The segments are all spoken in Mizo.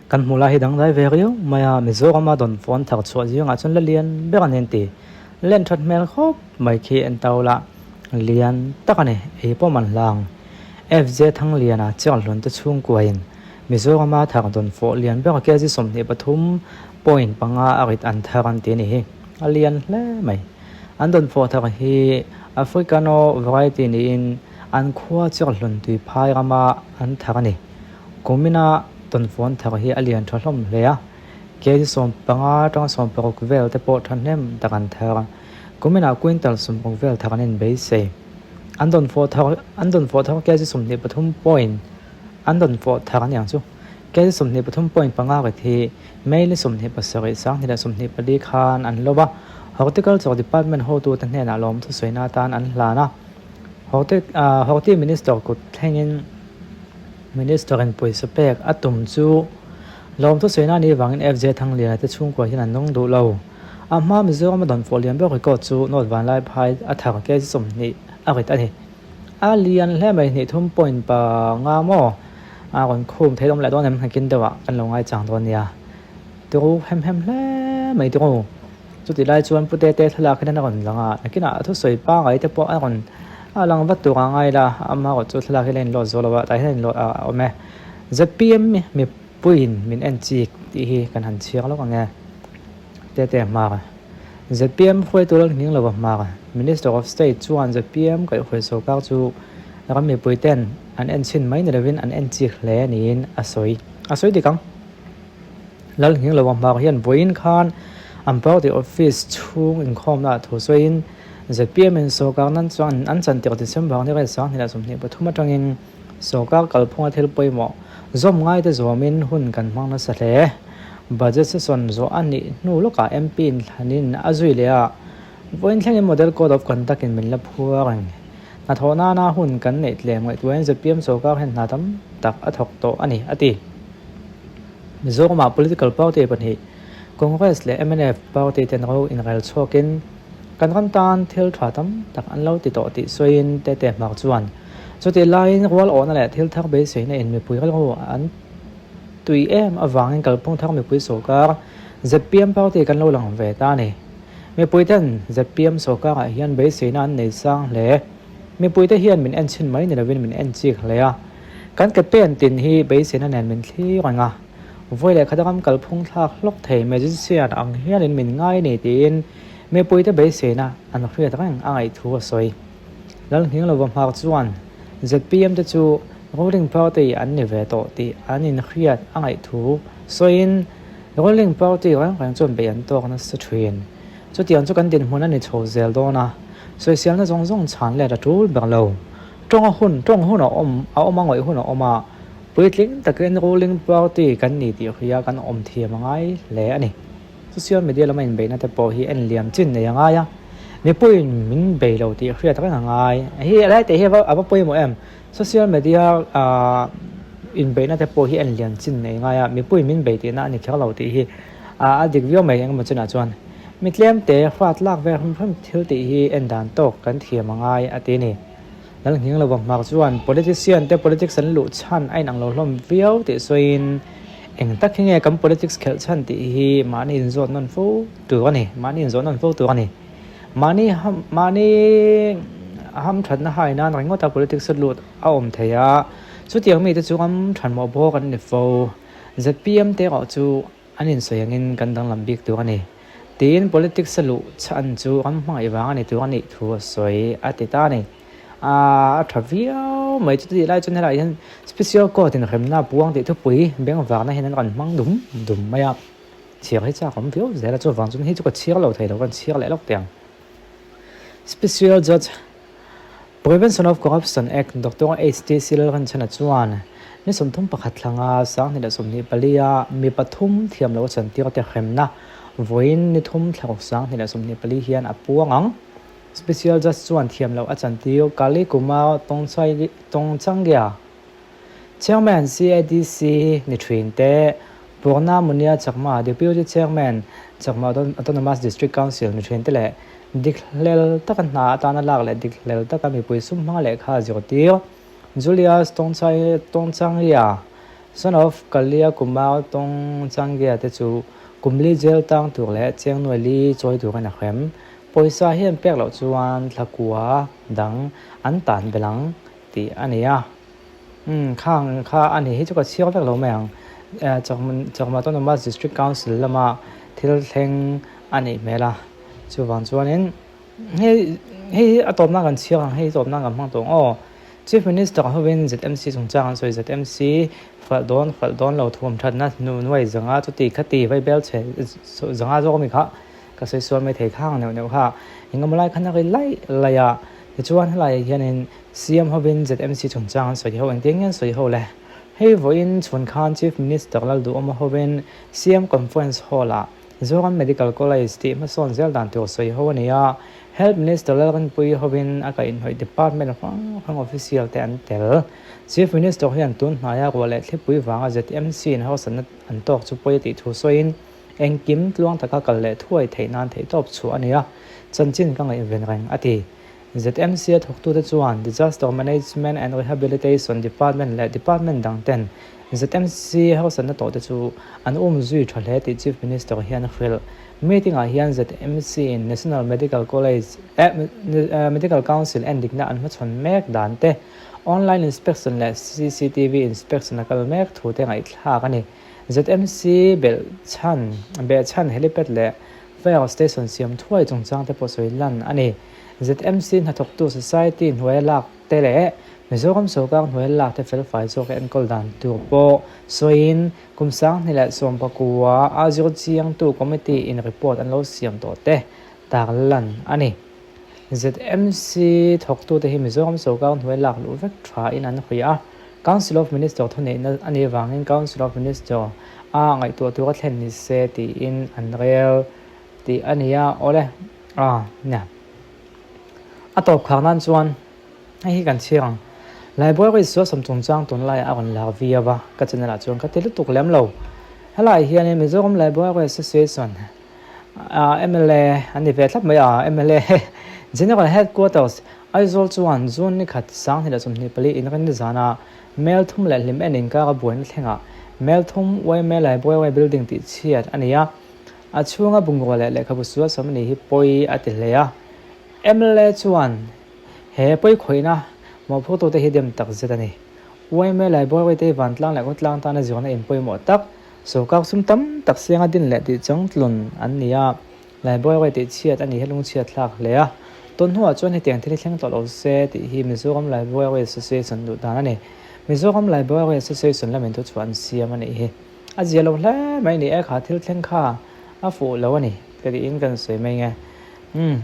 Kan hmuh lai hi dangdai ve riau mai a, Mizorama dawnfawn thar chhuah zingah chuan la lian ber a ni an ti. Len that hmel khawp mai khi en tau la, lian tak a ni, ei pawh man hlang. FJ Thangliana Chianghlun te chhungkuain Mizorama thar dawnfawh lian ber kg 23.5 a rit an thar an ti a ni hi, a lian hle mai. An dawnfawh thar hi Africano variety niin an khua Chianghlun tuiphai rama an thar a ni. Kumina dawnfawn thar hi a lian tha hlawm hle a, kg 15 atanga 16 vel te pawh thahnem tak an thar a. Kuminah quintal 60 vel thar an inbeisei. An dawnfawh thar an dawnfawh thar kg 23 point an dawnfawh thar aniang chu kg 23.5 rit hi May ni 27 2024 khan an lo a, Horticulture Department hotute hnenah lawmthusawiina atan an hlan a. Horti Minister kut thlengin Minister in pawisa pek a tum chu lawmthusawiina anih vangin FJ Thangliana te chhungkua hian an nawng duh lo. A hma Mizoram a dawnfawh lian ber record chu North Vanlaiphai a thar kg 20 a rit a ni. A lian hle mai hnih thum point panga maw a rawn khum thei awm leh dawn em nakin deuhah kan lo ngaichang dawn nia. Tiru hem hem hle mai tiru. Chutih lai chuan Pu Tete thlalak hian a rawn lang a, nakinah a thusawi pangai te pawh a rawn a lang vat tur a ngai la, amaherawh chu thlalak hi la inlawt zo lo a, tah hian a inlawt a awm e. Zpm mipuiin min en chik tih hi kan han chhiar lawk ang e. Tete hmar. Zpm hruaitu lal nghing lova hmar. Minister of State chuan zpm kaihhruai sorkar chu ram mipuiten an en chhin mai ni lovin an en chik hle niin a sawi. A sawi dik ang. Lal nghing lova hmar hian vawiin khan an party office chhung inkhawmna ah thu sawiin zpm in sorkar nan chuan an chantir December ni rel 2023 atangin sorkar kalphunga thil pawimawh zawm ngaite zawmin hun kan hmang nasa hle. Budget session zawh a nih hnu lawkah MP inthlanin a zui leh a, vawiin thlengin Model Code of Conduct in min la phuar reng. Hnathawh nana hun kan neih tlem ngaihtuahin zpm sorkar hian hna tam tak a thawk tawh a ni, a ti. Mizoramah political party pahnih, Congress leh mnf party ten ro inrel chhuakin kan ram tan thil tha tam tak an lo ti tawh tih sawiin Tete Hmar chuan chutih laiin rual awhna leh thil thar beiseina in mipui rilru an tui em avangin kalphung thar mipui sorkar zpm party kan lo lang ve ta a ni. Mipui ten zpm sorkarah hian beiseina an nei sang hle. Mipuite hian min en chhin mai ni lovin min en chik hle a. Kan ke pen tin hi beiseina nen min thlir reng a, vawi leh khat ram kalphung thlak hlawk thei magician ang hianin min ngai a ni tiin mipuite beiseina an hriat reng a ngaih thu a sawi. Lalnghinglova hmar chuan zpm te chu ruling party an ni ve tawh tih an inhriat a ngaih thu sawiin ruling party reng reng chuan bei an tawk nasa thin. Chutiang chu kan dinhmun a ni chho zel dawn a, sawiselna zawng zawng chhan let a tul ber lo. Tawng a hun, tawng hun a awm, a awm a ngawih hun a awm a, puitling takin ruling party kan ni tih hria kan awm thiam a ngai hle a ni. Social media lama inbeihna te pawh hi en liam chin nei a ngai a, mipuiin min bei lo tih hriat reng a ngai. Hei a lai teh hi a va pawimawh em? Social media ah inbeihna te pawh hi en liam chin nei a ngai a, mipuiin min bei tihna a ni kher lo tih hi a dik viau mai engemaw chinah chuan. Mi tlem te hrat lak vel hrim hrim thil tih hi en dan tawk kan thiam a ngai a ti a ni. Lalnghing lova hmar chuan politician te politics an luh chhan a inang lo hlawm viau tih sawiin eng tak hi nge kan politics khelh chhan tih hi mahni inzawt nawn fo tur a ni, mahni inzawh nawn fo tur a ni. Mahni mahni hamthatna hai nan ringawta politics a lut a awm thei a, chutiang mite chu ram thanmawh bawk an ni fo. Zpm te erawh chu An insawi angin kan danglam bik tur a ni. Tiin politics a luh chhan chu ram hmangaih vang a ni tur a nih thu a sawi a ti ta a ni. A tha viau mai chu tih lai chuan helaiah hian special court in hremna puang tih thupui bengvarna hian an rawn hmang dum dum mai a. Chhiar hi chak awm viau zel a chuvang chuan hei chu ka chhiar lo thei lo ka chhiar leh lawk teh ang. Special Judge Prevention of Corruption Act Doctor HTC Lalrinchhana chuan ni 31 thlanga 2024 a mi pathum thiam lo chantir te hremna vawiin ni thum thlaruk 2024 hian a puang ang. Special Judge chuan thiam loh a chantir Kali Kumar Tongchangya, Chairman CADC ni thin te, Purna Munia Chakma, Deputy Chairman Chakma Autonomous District Council ni thin te leh Dikhlel taka hna atana lak leh dikhlel taka mipui sum hmanga lehkha zirtir Julius Tongchanglia. Son of Kalia Kumar Tong Changia te chu kumli jail tang tur leh Chengnuai li chawi turin a hrem. Pawisa hi an pek loh chuan thlakua dang an tan belh ang tih a ni a. Umm khang kha a ni hi chu ka chhiar vek lo mai ang. Chakma Autonomous District Council lama thil thleng a nih hmel a. Chuvang chuanin hei hei a tawpna kan chhiar ang hei tawpna kan hmang tawh ang aw. Chief Minister hovin ZMC chungchang an sawi ZMC hralh dawn hralh dawn lo thuam thatna hnuai zanga chuti khati vaibel chhe zanga zawk ami kha ka sawi sual mai thei khang neuh neuh kha engemaw lai khan a ri laih laih a tichuan helaiah hianin CM hovin ZMC chungchang an sawi ho engtiang nge an sawi ho le hei vawiin chhun khan Chief Minister Lalduhawma hovin CM Conference Hall ah Zoram Medical College tih hmasawn zel dan tur sawi ho a ni a, Health Minister Lalrinpuii hovin a kaihhnawih department hrang hrang official te an tel. Chief Minister hian tun hnaia ruah leh thlipui vanga ZMC in harsatna an tawk chu pawi a tih thu sawiin, engkim tluang taka kal leh thuai theih nan theihtawp chhuah a ni a, chanchin ka ngaihven reng a ti. ZMC-a thawktute chuan Disaster Management and Rehabilitation Department leh department dang ten ZMC harsatna tawhte chu an um zui tha hle tih Chief Minister hian a hrilh. Meeting-ah hian ZMC-in National Medical College eh Medical Council endikna an hmachhawn mek dan te, online inspection leh CCTV inspection a kal mek thu te ngaihthlak a ni. ZMC belhchhan behchhan helipad leh Fire station siam thuai chungchang te pawh sawi lan a ni. ZMC hnathawktu Society hnuaia lak te leh Mizoram sorkar hnuaia lak te felfai zawk enkawl dan tur pawh sawiin kum 2019 a zir chiangtu committee in report an lo siam tawh te tar lan a ni. ZMC thawktute hi Mizoram sorkar hnuaia lak luh vek tha in an hria a, Council of Minister thuneihna a nih avangin Council of Minister a ngaihtuah tur a thlen ni se tiin an rel tih a ni a, awle a nia. A tawp khar nan chuan hei hi kan chhiar ang. Library suasam chungchang tunlaiah a rawn lar viau a, ka channel ah chuan ka ti lutuk lem lo. Helaiah hianin Mizoram Library Association mla an ni ve thlap mai a, mla General Headquarters Aizawl chuan June ni khat 2024 inrinni zana Mel thum leh hlim en inkara buaina thlengah Mel thum yma Library building tih chhiat a ni a, a chhunga bungrua leh lehkhabu sual sawm a nih hi pawi a ti hle a. Mla chuan he pawi khawihna mawhphurtute hi dem tak zet a ni. Yma Library te hi vantlang leh khawtlang tana zirna in pawimawh tak Sorkar sum tam tak sianga din leh tih changtlun an ni a, Library tih chhiat a nih hi lungchhiat thlak hle a. Tun hnuah chuan hetiang thil hi thleng tawh lo se tih hi Mizoram Library Association duh dan a ni. Mizoram Library Association lamin thuchhuah an siam a nih hi. A zia lo hle mai ni e, kha thil thleng kha a fuh lo a ni ka tiin kan sawi mai nge. Umm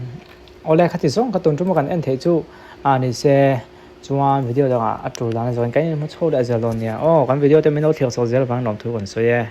awle khati zawng kha tun ṭuma kan en theih chu a ni se. Chuan video dangah a tul dan a zawin kan inhmu chho leh zel dawn nia. Aw kan video te min lo thlir chho zel vang lawmthu kan sawi e.